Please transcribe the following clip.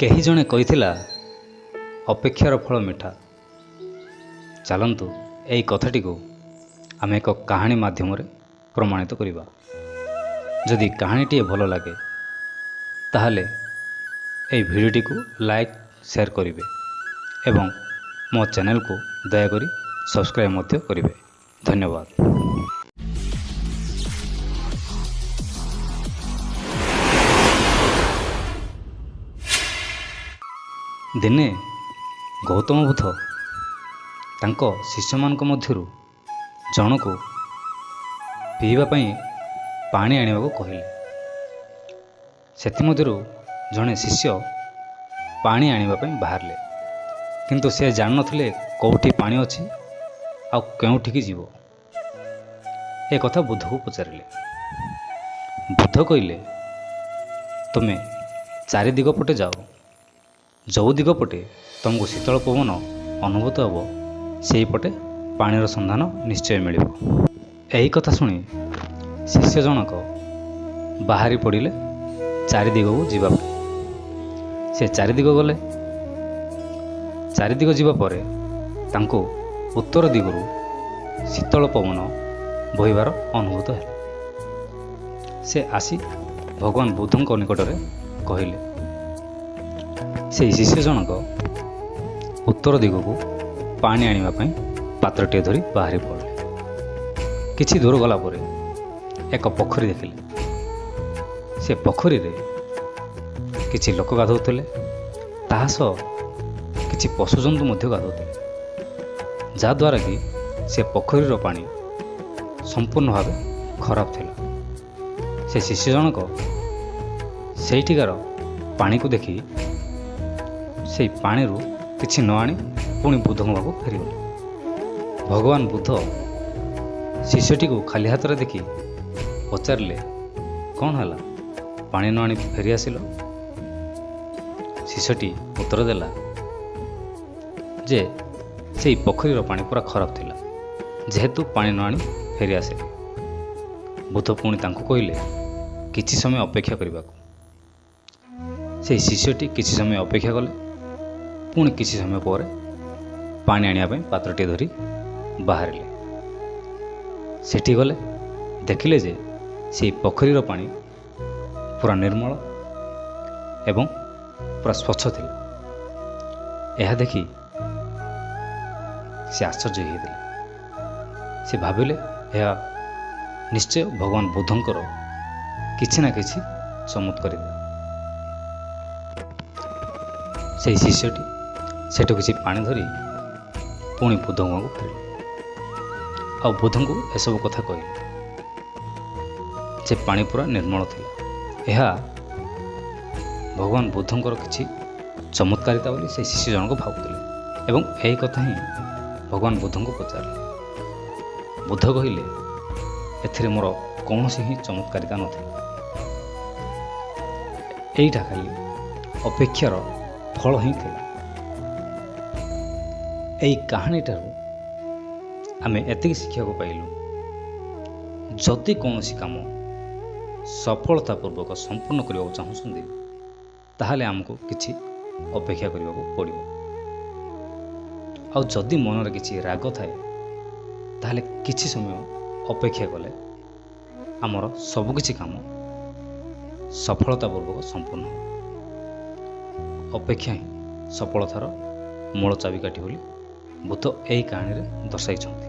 କେହି ଜଣେ କହିଥିଲା ଅପେକ୍ଷାର ଫଳ ମିଠା। ଚାଲନ୍ତୁ ଏହି କଥାଟିକୁ ଆମେ ଏକ କାହାଣୀ ମାଧ୍ୟମରେ ପ୍ରମାଣିତ କରିବା। ଯଦି କାହାଣୀଟିଏ ଭଲ ଲାଗେ ତାହେଲେ ଏହି ଭିଡ଼ିଓଟିକୁ ଲାଇକ୍, ସେୟାର କରିବେ ଏବଂ ମୋ ଚ୍ୟାନେଲକୁ ଦୟାକରି ସବସ୍କ୍ରାଇବ୍ ମଧ୍ୟ କରିବେ। ଧନ୍ୟବାଦ। ଦିନେ ଗୌତମ ବୁଦ୍ଧ ତାଙ୍କ ଶିଷ୍ୟମାନଙ୍କ ମଧ୍ୟରୁ ଜଣକୁ ପିଇବା ପାଇଁ ପାଣି ଆଣିବାକୁ କହିଲେ। ସେଥିମଧ୍ୟରୁ ଜଣେ ଶିଷ୍ୟ ପାଣି ଆଣିବା ପାଇଁ ବାହାରିଲେ, କିନ୍ତୁ ସେ ଜାଣିନଥିଲେ କେଉଁଠି ପାଣି ଅଛି ଆଉ କେଉଁଠିକି ଯିବ। ଏ କଥା ବୁଦ୍ଧକୁ ପଚାରିଲେ। ବୁଦ୍ଧ କହିଲେ, ତୁମେ ଚାରି ଦିଗ ପଟେ ଯାଅ, ଯେଉଁ ଦିଗ ପଟେ ତୁମକୁ ଶୀତଳ ପବନ ଅନୁଭୂତ ହେବ ସେଇପଟେ ପାଣିର ସନ୍ଧାନ ନିଶ୍ଚୟ ମିଳିବ। ଏହି କଥା ଶୁଣି ଶିଷ୍ୟ ଜଣକ ବାହାରି ପଡ଼ିଲେ ଚାରି ଦିଗକୁ ଯିବା ପାଇଁ। ସେ ଚାରିଦିଗ ଗଲେ। ଚାରିଦିଗ ଯିବା ପରେ ତାଙ୍କୁ ଉତ୍ତର ଦିଗରୁ ଶୀତଳ ପବନ ବହିବାର ଅନୁଭୂତ ହେଲା। ସେ ଆସି ଭଗବାନ ବୁଦ୍ଧଙ୍କ ନିକଟରେ କହିଲେ। ସେହି ଶିଷ୍ୟ ଜଣକ ଉତ୍ତର ଦିଗକୁ ପାଣି ଆଣିବା ପାଇଁ ପାତ୍ରଟିଏ ଧରି ବାହାରି ପଡ଼ିଲେ। କିଛି ଦୂର ଗଲା ପରେ ଏକ ପୋଖରୀ ଦେଖିଲେ। ସେ ପୋଖରୀରେ କିଛି ଲୋକ ଗାଧୋଉଥିଲେ, ତାହା ସହ କିଛି ପଶୁଜନ୍ତୁ ମଧ୍ୟ ଗାଧୋଉଥିଲେ, ଯାହାଦ୍ୱାରା କି ସେ ପୋଖରୀର ପାଣି ସମ୍ପୂର୍ଣ୍ଣ ଭାବେ ଖରାପ ଥିଲା। ସେ ଶିଷ୍ୟ ଜଣକ ସେଇଠିକାର ପାଣିକୁ ଦେଖି ସେଇ ପାଣିରୁ କିଛି ନ ଆଣି ପୁଣି ବୁଦ୍ଧଙ୍କ ପାଖକୁ ଫେରିଗଲେ। ଭଗବାନ ବୁଦ୍ଧ ଶିଷ୍ୟଟିକୁ ଖାଲି ହାତରେ ଦେଖି ପଚାରିଲେ, କ'ଣ ହେଲା, ପାଣି ନ ଆଣି ଫେରି ଆସିଲ? ଶିଷ୍ୟଟି ଉତ୍ତର ଦେଲା ଯେ ସେଇ ପୋଖରୀର ପାଣି ପୁରା ଖରାପ ଥିଲା, ଯେହେତୁ ପାଣି ନ ଆଣି ଫେରି ଆସିଲେ। ବୁଦ୍ଧ ପୁଣି ତାଙ୍କୁ କହିଲେ କିଛି ସମୟ ଅପେକ୍ଷା କରିବାକୁ। ସେଇ ଶିଷ୍ୟଟି କିଛି ସମୟ ଅପେକ୍ଷା କଲେ। ପୁଣି କିଛି ସମୟ ପରେ ପାଣି ଆଣିବା ପାଇଁ ପାତ୍ରଟିଏ ଧରି ବାହାରିଲେ। ସେଠି ଗଲେ, ଦେଖିଲେ ଯେ ସେଇ ପୋଖରୀର ପାଣି ପୁରା ନିର୍ମଳ ଏବଂ ପୁରା ସ୍ୱଚ୍ଛ ଥିଲା। ଏହା ଦେଖି ସେ ଆଶ୍ଚର୍ଯ୍ୟ ହେଇଥିଲେ। ସେ ଭାବିଲେ ଏହା ନିଶ୍ଚୟ ଭଗବାନ ବୁଦ୍ଧଙ୍କର କିଛି ନା କିଛି ଚମତ୍କାରିତା। ସେହି ଶିଷ୍ୟଟି ସେଠୁ କିଛି ପାଣି ଧରି ପୁଣି ବୁଦ୍ଧଙ୍କ ପାଖକୁ ଫେରିଲେ ଆଉ ବୁଦ୍ଧଙ୍କୁ ଏସବୁ କଥା କହିଲେ ଯେ ପାଣି ପୁରା ନିର୍ମଳ ଥିଲା। ଏହା ଭଗବାନ ବୁଦ୍ଧଙ୍କର କିଛି ଚମତ୍କାରିତା ବୋଲି ସେ ଶିଷ୍ୟ ଜଣକ ଭାବୁଥିଲେ ଏବଂ ଏହି କଥା ହିଁ ଭଗବାନ ବୁଦ୍ଧଙ୍କୁ ପଚାରିଲେ। ବୁଦ୍ଧ କହିଲେ, ଏଥିରେ ମୋର କୌଣସି ହିଁ ଚମତ୍କାରିତା ନଥିଲା, ଏଇଟା ଖାଲି ଅପେକ୍ଷାର ଫଳ ହିଁ ଥିଲା। ଏହି କାହାଣୀଠାରୁ ଆମେ ଏତିକି ଶିଖିବାକୁ ପାଇଲୁ, ଯଦି କୌଣସି କାମ ସଫଳତା ପୂର୍ବକ ସମ୍ପୂର୍ଣ୍ଣ କରିବାକୁ ଚାହୁଁଛନ୍ତି ତାହେଲେ ଆମକୁ କିଛି ଅପେକ୍ଷା କରିବାକୁ ପଡ଼ିବ। ଆଉ ଯଦି ମନରେ କିଛି ରାଗ ଥାଏ ତାହେଲେ କିଛି ସମୟ ଅପେକ୍ଷା କଲେ ଆମର ସବୁକିଛି କାମ ସଫଳତା ପୂର୍ବକ ସମ୍ପୂର୍ଣ୍ଣ ହେବ। ଅପେକ୍ଷା ହିଁ ସଫଳତାର ମୂଳ ଚାବିକାଠି ବୋଲି ବୁଦ୍ଧ ଏହି କାହାଣୀରେ ଦର୍ଶାଇଛନ୍ତି।